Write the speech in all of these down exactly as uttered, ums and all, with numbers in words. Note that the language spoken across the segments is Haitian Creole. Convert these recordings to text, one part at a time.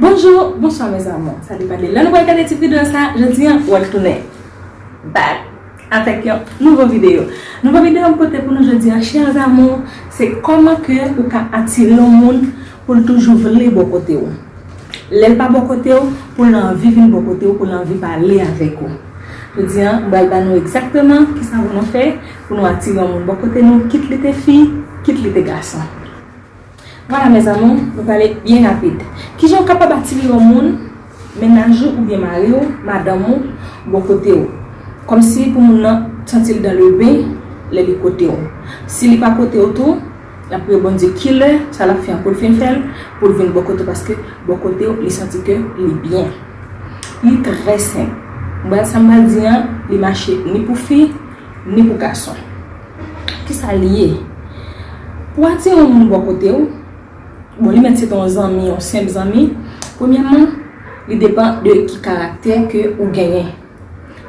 Bonjou, bonswa mes amours. Sa depann de lè nou pral gade ti videyo sa, jodi a, w al tounen back avèk yon nouvo videyo. Nouvo videyo m pote pou nou jodi a, chers amours, se kòman ke ou ka atire yon moun pou l toujou vle bò kote w. Lè l pa bò kote w, pou l anvi vin bò kote w, pou l anvi pale avèk ou. Jodi a, m pral ba nou egzakteman kisa pou nou fè pou nou atire yon moun bò kote nou, kit li te fi, kit li te gason. Vwala mes amours, nou pale byen rapid. Kijan w kapab atire yon moun, mennaj ou oubyen mari w, madanm ou, bò kote w? Kòmsi pou moun nan santi l dans le bain lè li kote w. Si li pa kote w tou, l ap rebondye kilè sa l ap fè an pou l fin fè l, pou l vin bò kote w, paske bò kote w, li santi ke li byen. Li trè senp. Mwen, sa m pral di an, li mache ni pou fi, ni pou gason. Kisa li ye? Pou atire yon moun bò kote w, bon, li mèt se te yon zanmi, yon senp zanmi, premyèman, li depann de ki karaktè ke ou genyen.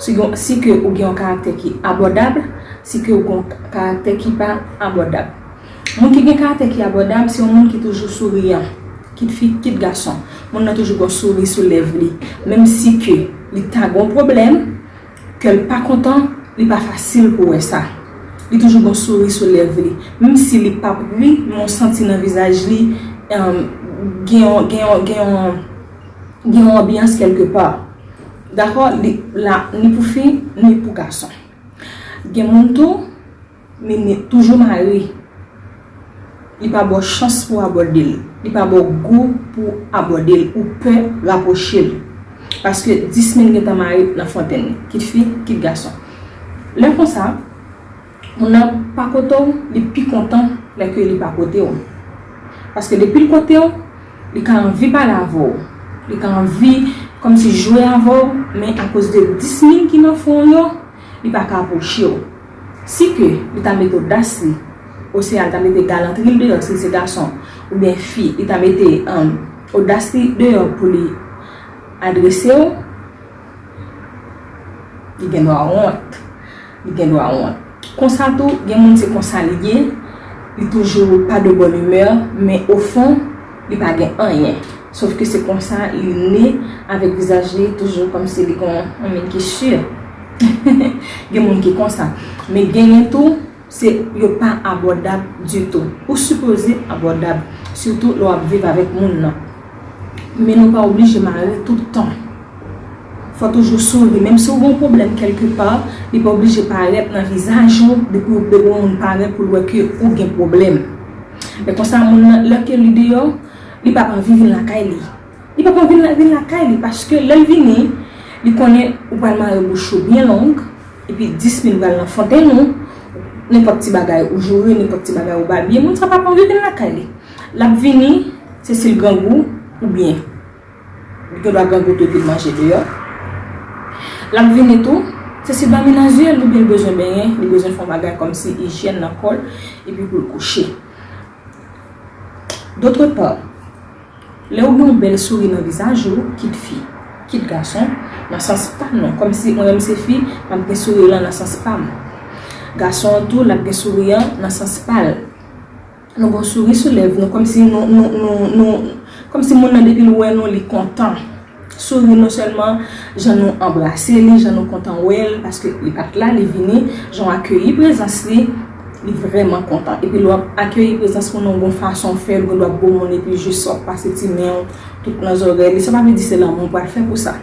Si, gen- si ke ou gen yon karaktè ki abòdab, si ke ou gen yon karaktè ki pa abòdab. Moun ki gen karaktè ki abòdab, se yon moun ki toujou souriyan, kit fi, kit gason. Moun nan toujou gen yon souri sou lèv li, menm si ke li ta gen yon pwoblèm, ke l pa kontan, li pa fasil pou wè sa. Li toujou gen yon souri sou lèv li. Menm si li p ap ri, men w santi nan vizaj li, em, gen yon, gen yon, gen yon, gen yon anbyans kèlkepa. Dakò, li la ni pou fi, ni pou gason. Gen moun tou, men li toujou mari. Li pa ba w chans pou w abòde l. Li pa ba w gou pou w abòde l. Ou pè rapwoche l. Paske dis men gentan mari nan fontenn li, kit fi, kit gason. Lè konsa, moun nan pa kote w, li pi kontan lè ke li pa kote w. Paske depi l kote w, li ka anvi pale avè w. Li ka anvi kòmsi jwe avè w, men akoz de dis men ki nan fwon w yo, li pa ka apwoche w. Si ke li ta mete odas li, osea li ta mete galantri l deyò, si l se gason oubyen fi, li ta mete, um, odas li deyò pou li adrese w, li gen dwa wont. Li gen dwa wont. Konsa tou, gen moun se konsa li ye, li toujou pa de bonne humeur, men ofon, li pa gen anyen. Sof ke se konsa li ne avèk vizaj li, toujou kòmsi li gen yon, yon min ki si. Gen moun ki konsa. Men genyen tou, se yo pa abòdab ditou. Ou sipoze abòdab, sitou lè w ap viv avèk moun nan. Men nou pa oblije mare tout tan. Fò toujou souri. Menm si w gen yon pwoblèm kèlkepa, li pa oblije parèt nan vizaj ou, depi w, depi yon moun parèt pou l wè ke ou gen pwoblèm. Men konsa, moun nan, lè ke li deyò, li p ap anvi vin lakay li. Li p ap anvi vin lakay li, paske lè l vini, li konnen ou pral mare bouch ou byen long, epi dis men pral nan fontenn ou, nenpòt ti bagay ou joure, nenpòt ti bagay ou babye, moun sa p ap anvi vin lakay li. L ap vini, se si l grangou, oubyen li gen dwa grangou tou epi l manje deyò. L ap vini tou, se si dòmi nan zye l oubyen l bezwen benyen, li bezwen fè yon bagay kòmsi ijyèn nan kò l, epi pou l kouche. Dòtrepa, lè ou gen yon bèl souri nan vizaj ou, kit fi, kit gason, nan sans pa m non, kòmsi mwen menm se fi, m ap gen souri lan nan sans pa m. Gason an tou, l ap gen souri an nan sans pa l. Nou gen souri sou lèv nou, kòmsi nou, nou, nou, nou, kòmsi moun nan depi l wè nou, li kontan. Souri non sèlman jan nou anbrase li, jan nou kontan wè l, paske li pa t la, li vini, jan w akeyi prezans li, li vrèman kontan. Epi lè w ap akeyi prezans moun nan yon fason, fè l gen dwa gwo moun, epi jis w ap pase ti men w tout nan zòrèy li, sa pa vle di se lanmou w pral fè pou sa.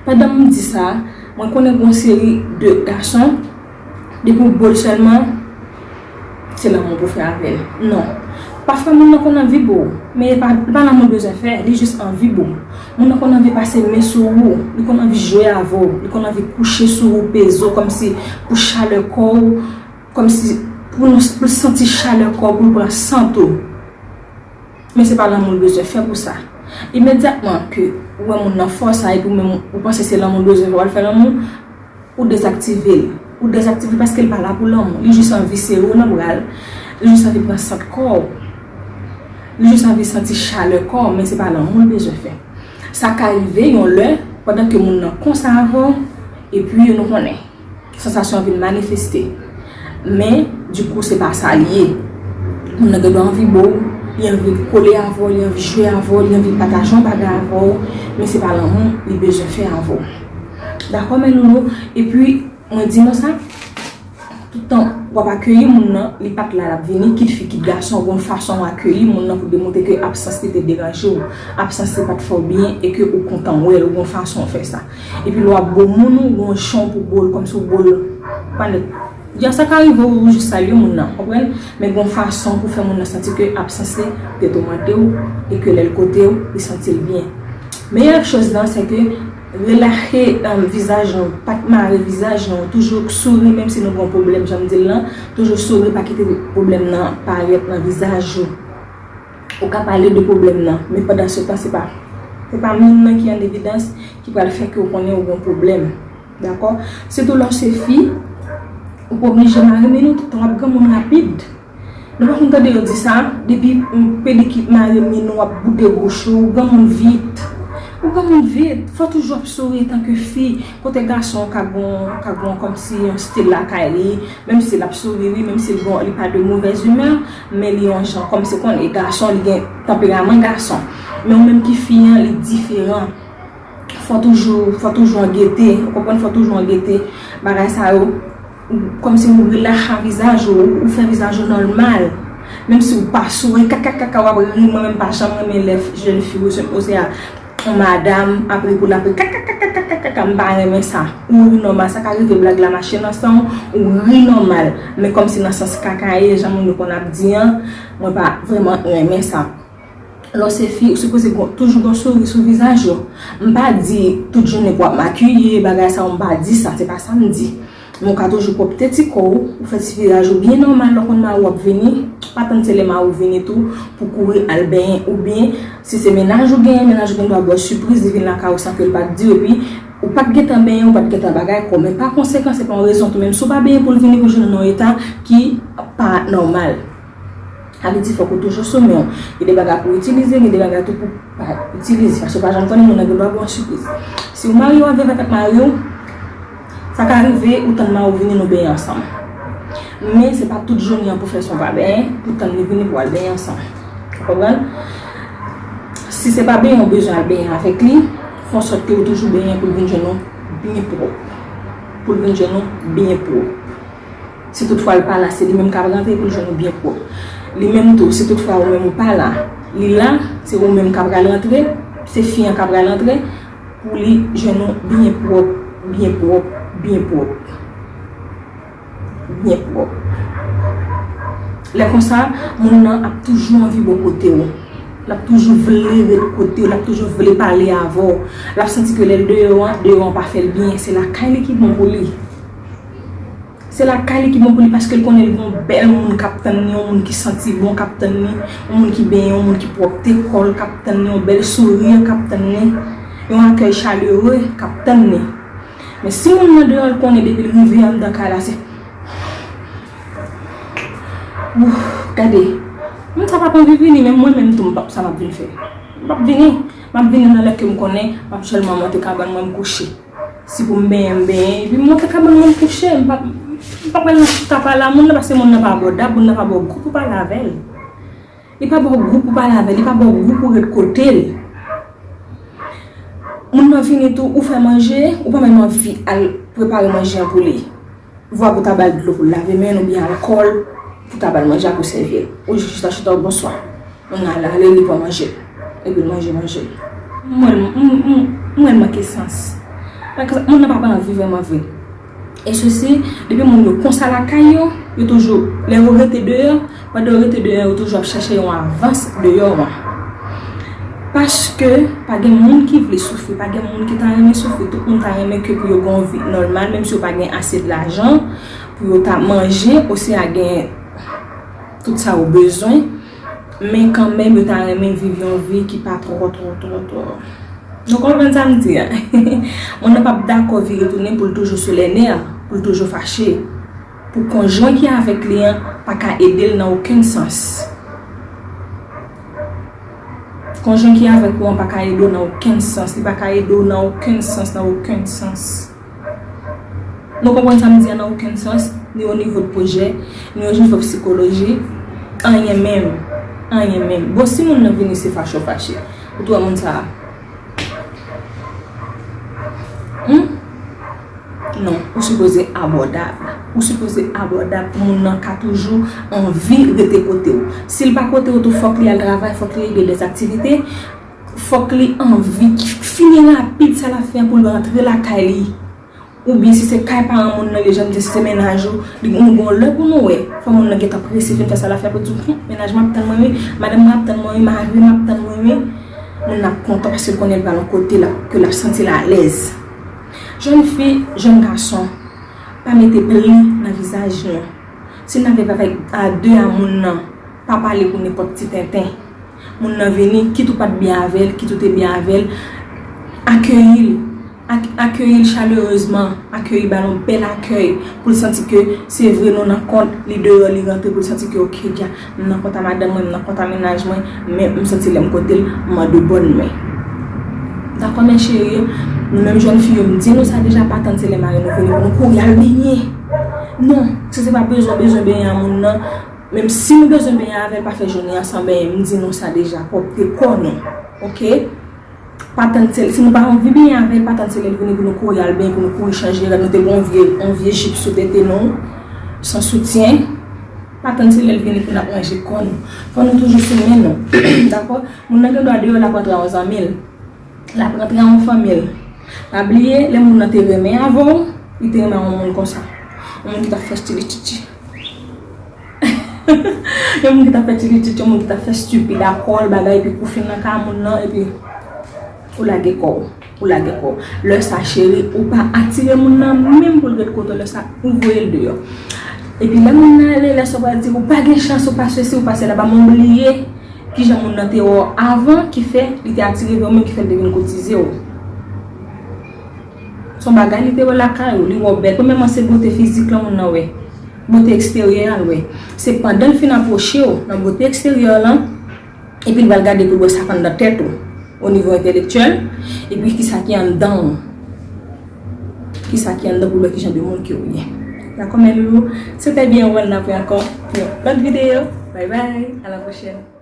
Pandan m di sa, mwen konnen gen yon seri de gason, depi w bo l sèlman, se lanmou pou fè avè l. Non. Pafwa moun nan konn anvi bo w, men e pa, e pa lanmou l bezwen fè, li jis anvi bo w. Moun nan konn anvi pase men sou ou, li konn anvi jwe avè w, li konn anvi kouche sou ou, peze w kòmsi pou chalè kò w, kòmsi pou nou, pou l santi chalè kò w, pou l pran sant ou. Men se pa lanmou l bezwen fè pou sa. Imedyatman ke ou wè moun nan fè w sa, epi ou menm ou panse se lanmou l bezwen fè, w al fè lanmou, ou dezaktive l. Ou dezaktive l paske l pa la pou lanmou. Li jis anvi sere w nan bra l. Li jis anvi pran sant kò w. Li jis anvi santi chalè kò w, men se pa lanmou l bezwen fè. Sa ka rive yon lè, pandan ke moun nan konsa avè w, epi nou konnen, sansasyon an vin manifeste. Men, dikou, se pa sa l ye. Moun nan gen dwa anvi bo w, Li anvi kole avè w, li anvi jwe avè w, li anvi pataje yon bagay avè w, men se pa lanmou li bezwen fè avè w. Dakò, mes loulous? Epi, mwen di nou sa, tout tan w ap akeyi moun nan, li pa t la, l ap vini, kit fi, kit gason, gon fason w akeyi moun nan pou demontre ke absans li te deranje w, absans li pa t fè w byen e ke ou kontan wè l, ou gon fason w fè sa. Epi lè w ap bo moun ou, gon jan w pou bo l, kòmsi w bo l pa nèt. Jan sa ka rive ou jis salye moun nan, konprann? Men gon fason pou fè moun nan santi ke absans li te toumante w e ke lè l kote w, li santi l byen. Meyè choz lan, se ke relache, um, vizaj nou, pa t mare vizaj nou, toujou souri menm si nou gon pwoblèm, jan m di l lan, toujou souri, pa kite pwoblèm nan parèt nan vizaj ou. Ou ka pale de pwoblèm nan, men pandan se tan, se pa, se pa moun nan ki an evidans ki pral fè ke w konnen ou gon pwoblèm. Dakò? Sitou lè w se fi, ou pa oblije mare men nou, tout tan w ap granmoun rapid. Nou pa konn tande yo di sa, depi, mm, pedikir mare men nou, w ap boude bouch ou, ou granmoun vit. Ou granmoun vit, fò toujou ap souri antanke fi. Kote gason ka gon, ka gon kòmsi yon stil lakay li, menm si l ap souri, wi, menm si l gon, li pa de movèz imè, men li yon jan, kòmsi konnen gason, li gen tanperaman gason. Men ou menm ki fi an, li diferan. Fò toujou, fò toujou an gete, ou konprann, fò toujou an gete bagay sa yo, ou, kòmsi ou relache vizaj ou, ou fè vizaj ou nòmal. Menm si ou pa souri, kaka, kaka, w ap ri, mwen menm pa janm renmen lè jèn fi, osea, yon madanm ap ri pou l ap ri, kaka, kaka, kaka, kaka, m pa renmen sa. Ou ri nòmal, sa ka rive blag la mache nan san w, ou ri nòmal. Men kòmsi nan sans kaka ye, jan moun yo konn ap di an, mwen pa vrèman renmen sa. Lè w se fi, ou sipoze gon, toujou gon souri sou vizaj ou. M pa di tout jounen pou w ap makiye, bagay sa yo, m pa di sa, se pa sa m di. Men ou ka toujou pwòpte ti kò w, ou fè ti vizaj ou byen nòmal, lè w konn mari w ap vini, pa tann se lè mari w vini tou pou kouri al benyen, oubyen si se mennaj ou genyen, mennaj ou gen dwa ba w sipriz, li vin lakay ou san ke l pa t di w, epi ou pa t gentan benyen, ou pa t gentan bagay kò w, men pa konsekan, se pa yon rezon tou, menm si w pa benyen pou l vini pou jwenn nan yon eta ki pa nòmal. Sa vle di fòk ou toujou sou men w. Gen de bagay pou w itilize, gen de bagay tou pou w pa itilize. Paske w pa janm konnen moun nan gen dwa ba w yon sipriz. Si w marye w ap viv avèk mari w, sa ka rive ou tann mari w vini nou benyen ansanm. Men se pa tout jounen an pou fè sa w pa benyen, pou tann li vini pou w al benyen ansanm. Ou konprann? Si se pa benyen w bezwen al benyen avèk li, fè an sòt ke w toujou benyen pou l vin jwenn ou byen pwòp. Pou l vin jwenn ou byen pwòp. Si toutfwa l pa la, se li menm k ap rantre pou l jwenn ou byen pwòp. Li menm tou, si toutfwa ou menm ou pa la, li la, se ou menm k ap pral rantre, se fi an k ap pral rantre, pou li jwenn ou byen pwòp, byen pwòp, byen pwòp. Byen pwòp. Lè konsa, moun nan ap toujou anvi bò kote w. L ap toujou vle ret kote w, l ap toujou vle pale avè w. L ap santi ke lè l deyò an, deyò an pa fè l byen. Se lakay li ki bon pou li. Se lakay li ki bon pou li paske l konnen l gen yon bèl moun k ap tann li, yon moun ki santi bon k ap tann li, yon moun ki benyen, yon moun ki pwòpte kò l k ap tann li, yon bèl souri k ap tann li, yon akèy chalere k ap tann li. Men si moun nan deyò, l konnen depi l rive anndan kay la, se, ouf, gade, moun sa p ap anvi vini, men mwen menm tou, m p ap, sa m ap vin fè. M p ap vini, m ap vini nan lè ke m konnen m ap sèlman monte kabann mwen, m kouche. Si pou m benyen, m benyen, epi m monte kabann mwen, m kouche, m p ap, m p ap al nan chita pale a moun nan, paske moun nan pa ba w dab, moun nan pa ba w gou pou pale avè l. Li pa ba w gou pou pale avè l, li pa ba w gou pou ret kote l. Moun nan vini tou, ou fè manje, ou pa menm anvi al prepare manje an pou li. Vwa pou ta ba l dlo pou l lave men l oubyen alkòl pou ta ba l manje a pou sèvi l. Ou jis chita, chita, w bonswa. Moun nan ale, ale, li pran manje l. Epi l manje manje l. M wè l, m, m, m wè l manke sans. Manke sans, moun nan pa, pa anvi vrèman vre. E sesi, depi moun yo konsa lakay yo, yo toujou, lè yo rete deyò, pandan yo rete deyò, yo toujou ap chèche yon avans deyò an. Paske pa gen moun ki vle soufri, pa gen moun ki ta renmen soufri. Tout moun ta renmen ke pou yo gen yon vi nòmal, menm si yo pa gen ase lajan pou yo ta manje, osea gen tout sa yo bezwen. Men kanmenm, yo ta renmen viv yon vi ki pa twò, twò, twò, twò. Nou konprann sa m di a? Moun nan p ap dakò vire tounen pou l toujou sou lè nè, pou l toujou fache. Pou konjwen ki avèk li an pa ka ede l nan okenn sans. Konjwen ki avèk ou an pa ka ede w nan okenn sans. Li pa ka ede w nan okenn sans, nan okenn sans. Nou konprann sa m di a nan okenn sans, ni o nivo de pwojè, ni o nivo psikoloji, anyen menm. Anyen menm. Bon, si moun nan vini se fache w fache. Ou t wè moun sa a. Hmm? Non, ou sipoze abòdab. Ou sipoze abòdab pou moun nan ka toujou anvi rete kote w. Si l pa kote w tou, fòk li al travay, fòk li regle dèzaktivite, fòk li anvi fini rapid sa l ap fè an pou l rantre lakay li. Oubyen si se kay paran moun nan, li, jan m di, si se mennaj ou, li, nou gon lè pou nou wè. Fò moun nan gentan prese vin fè sa l ap fè pou di, "Hum, mennaj m ap tann mwen wi, madanm mwen ap tann mwen wi, mari m ap tann mwen wi." Moun nan ap kontan paske l konnen l pral yon kote la, ke l ap santi l alèz. Jèn fi, jèn gason, pa mete pli nan vizaj nou. Si n ap viv avèk a de a moun nan, pa pale pou nenpòt ti tenten. Moun nan vini, kit ou pa t byen avè l, kit ou te byen avè l, akeyi l. Ak-, akeyi l chalerezman, akeyi, ba l yon bèl akèy, pou l santi ke se vre nou nan kont, li deyò, li rantre, pou l santi ke, "Oke, dja, m nan kont a madanm mwen, m nan kont a mennaj mwen, men m santi lè m kote l, m an de bòn men." Dakò, mes chéries, nou menm jèn fi yo, m di nou sa deja, pa tann se lè mari nou vini pou nou kouri al benyen. Non, si se pa bezwen, bezwen benyen a moun nan, menm si nou bezwen benyen avè l, pa fè jounen an san benyen, m di nou sa deja, pwòpte kò nou, oke? Pa tann se, si nou pa anvi benyen avè l, pa tann se lè l vini pou nou kouri al benyen, pou nou kouri chanje rad, nou te gen yon vye, yon vye jip sou tete nou, san soutyen. Pa tann se lè l vini pou n ap ranje kò nou. Fò nou toujou sou men nou. Dakò? Moun nan gen dwa deyò, l ap rantre a yon zanmi l. L ap rantre a yon fanmi l. Pa bliye, lè moun nan te renmen avè w, li te renmen a yon moun konsa. Yon moun ki t ap fè stili tchitchi. Yon moun ki t ap fè tchitchi, yon moun ki t ap fè stipid, akòl, bagay, epi kou fin nan ka moun nan, epi ou lage kò w. Ou lage kò w. Lè sa, cheri, ou pa atire moun nan menm pou l ret kote w. Lè sa, ou voye l deyò. Epi lè moun nan ale, lè sa w pral di, "Ou pa gen chans, ou pa sesi, ou pa sela," ba m bliye kijan moun nan te wè w avan, ki fè li te atire vè w menm, ki fè l te vin koutize w. Se yon bagay li te wè lakay ou, li wè w bèl. Premyèman, se bote fizik lan moun nan wè. Bote eksteryè a l wè. Se pandan l fin apwoche w, nan bote eksteryè lan, epi l pral gade pou l wè sa k anndan tèt ou, o nivo entèlektyèl, epi kisa ki anndan w. Kisa ki anndan pou l wè ki jan de moun ke w ye. Dakò, mes loulous? Se te byen wè n ap wè ankò pou yon lòt videyo. Bye bye, à la prochaine.